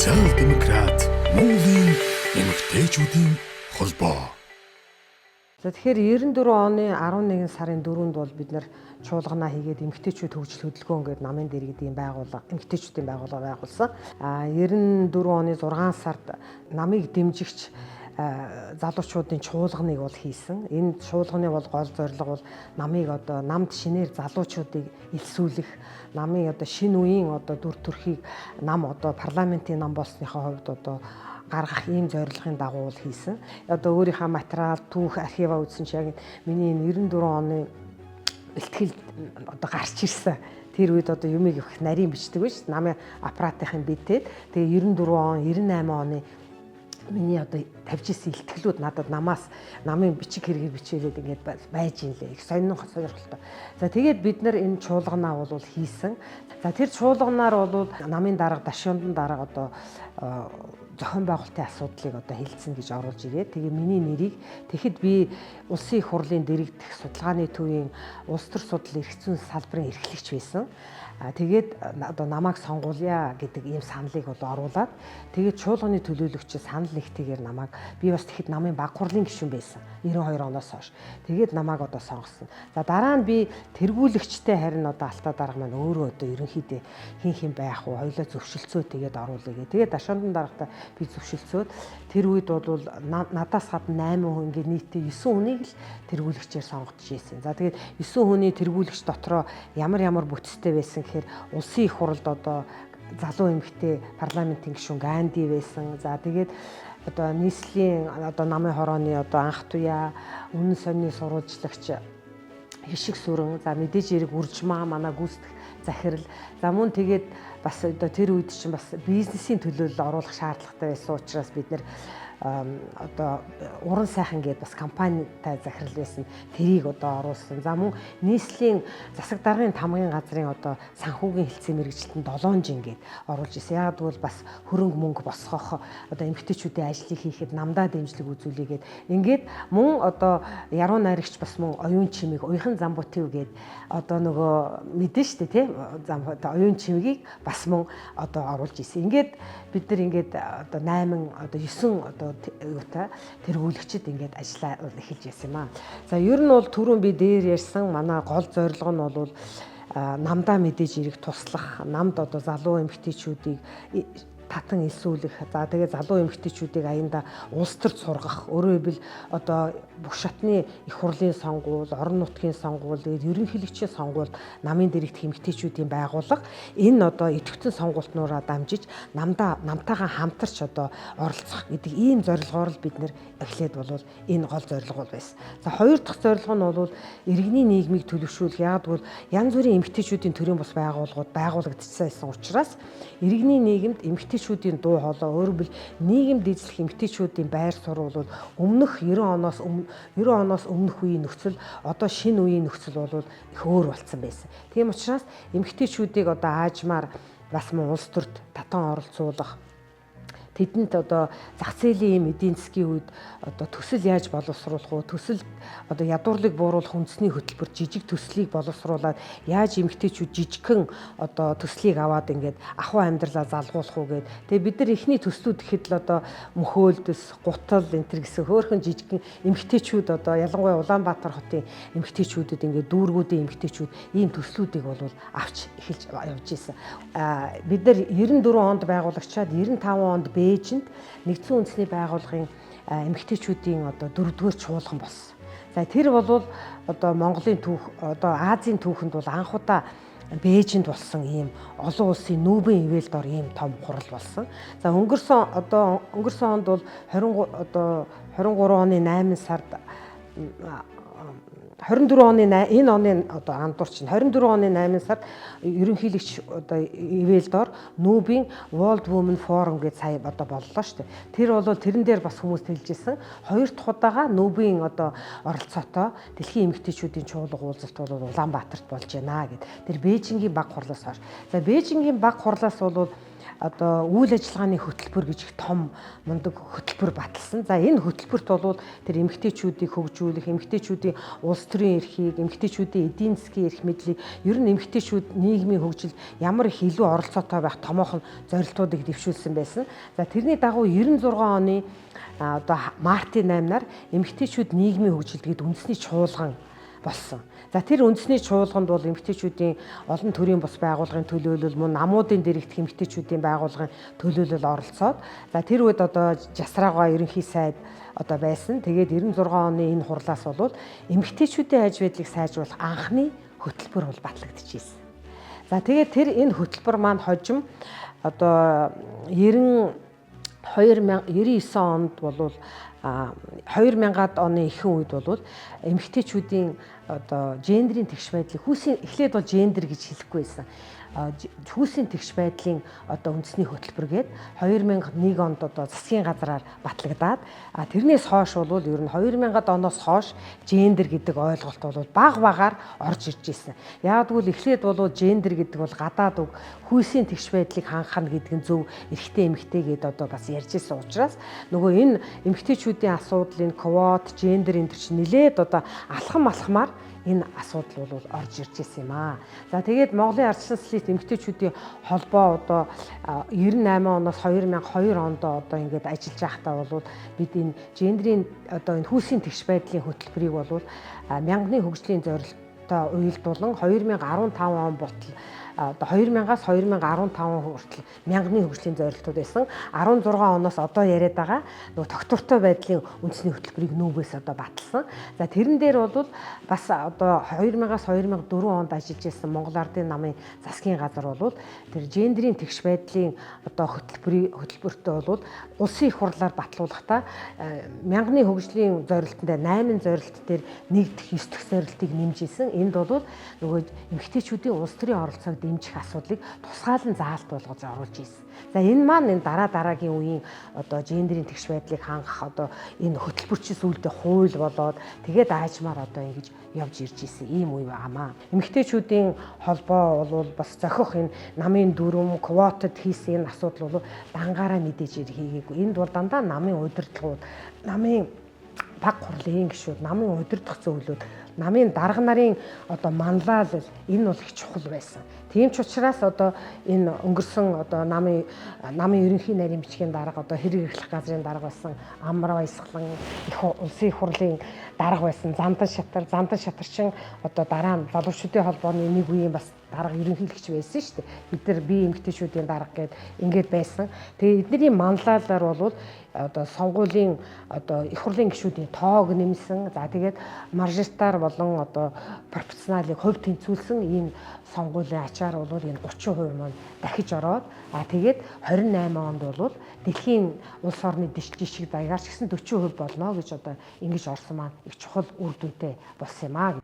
Социал демократ Монголын эмэгтэйчүүдийн холбоо. За, тэгэхээр 94 оны 11 сарын 4-нд бол бид нар чуулганаа хийгээд эмэгтэйчүүд хөгжил хөдөлгөөн гэдэг намын дэргэдийн байгууллага, эмэгтэйчүүдийн байгууллага байгуулсан. 94 оны 6 сард намыг дэмжигч залуучуудын чуулганыг бол хийсэн. Энэ чуулганы бол гол зорилго бол намыг одоо намд шинээр залуучуудыг элсүүлэх, намын одоо шинэ үеийн одоо дүр төрхийг нам одоо парламентын нам болсныхоо хувьд одоо гаргах ийм зорилгын дагуу бол хийсэн. Одоо өөрийнхөө материал, түүх, архиваа үзсэн чи яг миний энэ 94 оны бэлтгэл одоо гарч ирсэн. Тэр үед одоо юмыг их нарийн бичдэг биш. Намын аппаратынхын битээд тэгээ 94 он, 98 оны миний одоо тавьж исэн илтгэлүүд надад намаас намын бичиг хэрэгээр бичээлээд ингээд байж ин лээ. Их сонирхолтой. За, тэгээд бид нар энэ чуулганаа бол хийсэн. За, тэр чуулганаар бол намын дарга Дашюндан дарга одоо зохион байгуулалтын асуудлыг одоо хэлэлцэн гэж оруулж ирээд, тэгээ миний нэрийг тэгэхэд би Улсын их хурлын дэрэгдэх судалгааны төвийн улс төр судлал эрх зүйн салбарын эрхлэгч байсан. Тэгээд одоо намайг сонгуулъя гэдэг ийм саналыг бол оруулаад, тэгээд чуулганы төлөөлөгч санал нэгтэйгээр намайг, би бас тэгэхэд намын баг хурлын гишүүн байсан 92 оноос хойш. Тэгээд намайг одоо сонгосон. За, дараа нь би тэргүүлэгчтэй, харин одоо Алтаа дарга маань өөрөө одоо ерөнхийдөө хин хин байх уу, хоёлоо зөвшөлдсөө тэгээд оруулъя гэ. Тэгээд Дашондан даргатай би зөвшөлдсөөд, тэр үед бол надаас гадна 8 хүн, ингээд нийтдээ 9 хүнийг л тэргүүлэгчээр сонгож ирсэн. За, тэгээд 9 хүний тэргүүлэгч дотроо ямар ямар бүтцтэй байсан гэхээр улсын их хурлд одоо залуу эмэгтэй парламентын гишүүн Ганди байсан. За, тэгээд одоо нийслэлийн одоо намын хорооны одоо анх туяа, үнэн сонины сурвалжлагч Хишиг сүрэн, за мэдээж хэрэг Үржмаа манай гүйцэтгэх захирал. За, мөн тэгээд бас одоо тэр үед чинь бас бизнесийн төлөөлөл оруулах шаардлагатай байсан учраас бид нэр одоо уран сайхан гээд бас компанитай захирал байсан. Тэрийг одоо оруулсан. За, мөн нийслэлийн засаг даргын тамгын газрын одоо санхүүгийн хэлтсийн мэргэжилтэн Долоонжин гээд оруулж ирсэн. Яг гэвэл бас хөрөнгө мөнгө босгох, одоо эмэгтэйчүүдийн ажлыг хийхэд намдаа дэмжлэг үзүүлээгээд, ингээд мөн одоо яруу найрагч бас мөн оюун чимэг уяхан замбутив гээд одоо нөгөө мэдэн штэ тий зам одоо оюун чимгийг бас мөн одоо оруулж ирсэн. Ингээд бид нар ингээд одоо 8 одоо 9 одоо юутай тэргүүлэгчд ингээд ажиллаа эхэлж байсан юм аа. За, ер нь бол түрүүн би дээр ярьсан манай гол зорилго нь бол намдаа мэдээж эрэг туслах, намд одоо залуу эмэгтэйчүүдийг татан элсүүлэх, за тэгээ залуу эмэгтэйчүүдийг аяндаа улс төрд сургах, өөрөөр хэлбэл одоо бүх шатны их хурлын сонгуул, орон нутгийн сонгуул, тэгээд ерөнхийлөгчийн сонгуульд намын дэрэгдэх эмэгтэйчүүдийн байгууллага энэ одоо идэвхтэн сонгуультнуудаа дамжиж намдаа намтайгаа хамтарч одоо оролцох гэдэг ийм зорилгоор л бид нэр эхлээд бол энэ гол зорилго бол байсан. За, хоёр дахь зорилго нь бол иргэний нийгмийг төлөвшүүлэх. Яг гэвэл янз бүрийн эмэгтэйчүүдийн төрийн бус байгууллагууд байгуулагдчихсан байсан учраас иргэний нийгэмд эмэгтэйчүүдийн дуу хоолой, өөрөөр хэлбэл нийгэмд эзлэх эмэгтэйчүүдийн байр суурь бол өмнөх 90 оноос өмнөх үеийн нөхцөл, одоо шинэ үеийн нөхцөл бол их өөр болцсон байсан. Тийм учраас эмэгтэйчүүдийг одоо аажмаар бас мөн улс төрд татан оролцуулах, тэдэнд одоо зах зээлийн ийм эдийн засгийн үед одоо төсөл яаж боловсруулах уу, төсөл одоо ядуурлыг бууруулах үндэсний хөтөлбөр жижиг төслийг боловсруулад яаж эмэгтэйчүүд жижигхэн одоо төслийг аваад ингээд ахуй амьдралаа залгуулах уу гэд. Тэгээ бид нар эхний төслүүд гэхэд л одоо мөхөөлдөс, гутал энэ төр гэсэн хөөрхөн жижигхэн эмэгтэйчүүд, одоо ялангуяа Улаанбаатар хотын эмэгтэйчүүдэд ингээд дүүргүүдийн эмэгтэйчүүд ийм төслүүдийг бол авч эхэлж явж исэн. Бид нар 94 онд байгуулагчаад 95 онд Бээжинд нэгдсэн үндэсний байгууллагын эмэгтэйчүүдийн одоо дөрөвдүгээр чуулган болсон. За, тэр бол одоо Монголын түүх, одоо Азийн түүхэнд бол анх удаа Бээжинд болсон ийм олон улсын нүүбэн ивэлд ор ийм том хурал болсон. За, өнгөрсөн онд бол 20 одоо 23 оны 8 сард, 24 оны, энэ оны одоо андуурч 24 оны 8 сард ерөнхийлөгч одоо ивэлд ор нүүбийн World Women Forum гэж сая одоо боллоо шүү дээ. Тэр бол тэрэн дээр бас хүмүүс хэлж исэн. Хоёр дахь удаага нүүбийн одоо оролцоотой дэлхийн эмэгтэйчүүдийн чуулга уулзалт бол Улаанбаатарт болж байна гэд. Тэр Бээжингийн баг хурлаас хойш. За, Бээжингийн баг хурлаас бол одоо үйл ажиллагааны хөтөлбөр гэж их том мундаг хөтөлбөр баталсан. За энэ хөтөлбөрт бол тэр эмэгтэйчүүдийг хөгжүүлэх, эмэгтэйчүүдийн улс төрийн эрхийг, эмэгтэйчүүдийн эдийн засгийн эрх мэдлийг, ер нь эмэгтэйчүүд нийгмийн хөгжилд ямар их илүү оролцоотой байх томоохон зорилтуудыг дэвшүүлсэн байсан. За тэрний дагуу 96 оны одоо мартын 8-наар эмэгтэйчүүд нийгмийн хөгжилд гээд үндэсний чуулган болсон. За тэр үндэсний чуулганд бол эмэгтэйчүүдийн олон төрлийн бус байгууллагын төлөөлөл, мөн намуудын дэрэгдэх эмэгтэйчүүдийн байгууллагын төлөөлөл оролцоод, за тэр үед одоо Жасраагаа ерөнхий сайд одоо байсан. Тэгээд 96 оны энэ хурлаас бол эмэгтэйчүүдийн аж байдлыг сайжруулах анхны хөтөлбөр бол батлагдчихсэн. За тэгээд тэр энэ хөтөлбөр маань хожим одоо 99 онд бол 2000-ад оны ихэнх үед бол эмэгтэйчүүдийн одоо гендрийн тэгш байдлыг хүүсийн эхлээд бол гендер гэж хэлэхгүй байсан. Хүүсийн тэгш байдлын одоо үндэсний хөтөлбөр гээд 2001 онд одоо засгийн газраар батлагдаад, тэрнээс хойш бол ер нь 2000-ад оноос хойш гендер гэдэг ойлголт бол баг багаар орж ирж ирсэн. Яг гэвэл эхлээд бол гендер гэдэг бол гадаад үг, хүүсийн тэгш байдлыг хангах нь гэдэг нь зөв, эрэгтэй эмэгтэй гээд одоо бас ярьж ирсэн учраас нөгөө энэ эмэгтэйчүүдийн асуудал, энэ квот, гендер энэ төр чинь нилээд одоо алхам алхмаар энэ асуудал бол орж ирж ирсэн юм аа. За тэгээд Монголын ардчилсан социалист эмэгтэйчүүдийн холбоо одоо 98 оноос 2002 онд одоо ингээд ажиллаж байхдаа бол бид энэ гендрийн одоо энэ хүүсийн тэгш байдлын хөтөлбөрийг бол мянганы хөгжлийн зорилттой уялдуулан 2015 он болтол одоо 2000-аас 2015 хүртэл мянганы хөгжлийн зорилтууд байсан. 16 оноос одоо яриад байгаа нөгөө тогтвортой байдлын үндэсний хөтөлбөрийг нүүбээс одоо баталсан. За тэрэн дээр бол бас одоо 2000-аас 2004 онд ажиллаж байсан Монгол Ардын намын засгийн газар бол тэр гендрийн тэгш байдлын одоо хөтөлбөртөө бол улсын их хурлаар батлуулахдаа мянганы хөгжлийн зорилтонд 8 зорилт дээр нэгдэх 9 дэх зорилтыг нэмж исэн. Энд бол нөгөө эмэгтэйчүүдийн улс төрийн оролцоог дэмжих асуудлыг тусгаалan заалт болгож оруулж ирсэн. За энэ маань энэ дараа дараагийн үеийн одоо гендрийн тэгш байдлыг хангах одоо энэ хөтөлбөр чинь сүүлдээ хууль болоод тэгээд аажмаар одоо ингэж явж ирж исэн ийм үе байгаамаа. Эмэгтэйчүүдийн холбоо бол бас зохих энэ намын дүрм, квотод хийсэн энэ асуудал бол дангаараа мэдээж хийгээгүй. Энд бол дандаа намын удирдлагууд, намын баг хурлын гишүүд, намын удирдах зөвлөлүүд, намын дарга нарын одоо манлайлал энэ бол их чухал байсан. Тийм ч учраас одоо энэ өнгөрсөн одоо намын ерөнхий нарийн бичгийн дарга, одоо хэрэг эрхлэх газрын дарга байсан Амар Баясгалан, их улсын их хурлын дарга байсан Зандан Шатарчин одоо дараа нь залуучуудын холбооны нэг үеийн бас дарга ерөнхийлөгч байсан шүү дээ. Бид нар бие эмэгтэйчүүдийн дарга гээд ингээд байсан. Тэгээ эдний манлайлалаар бол одоо сонгуулийн одоо их хурлын гишүүдийн тоог нэмсэн. За тэгээд мажоритар болон одоо пропорционалыг хувь тэнцвүүлсэн ийм сонгуулийн ачаар бол энэ 30% маань дахиж ороод, тэгээд 28 онд бол дэлхийн улс орны жишг даягаар ч гэсэн 40% болно гэж одоо ингэж орсон маань их чухал үр дүнтэй болсон юм аа.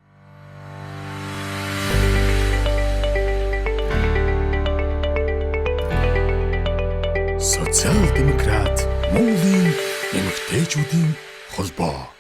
Социал демократ Монголын эмэгтэйчүүдийн холбоо.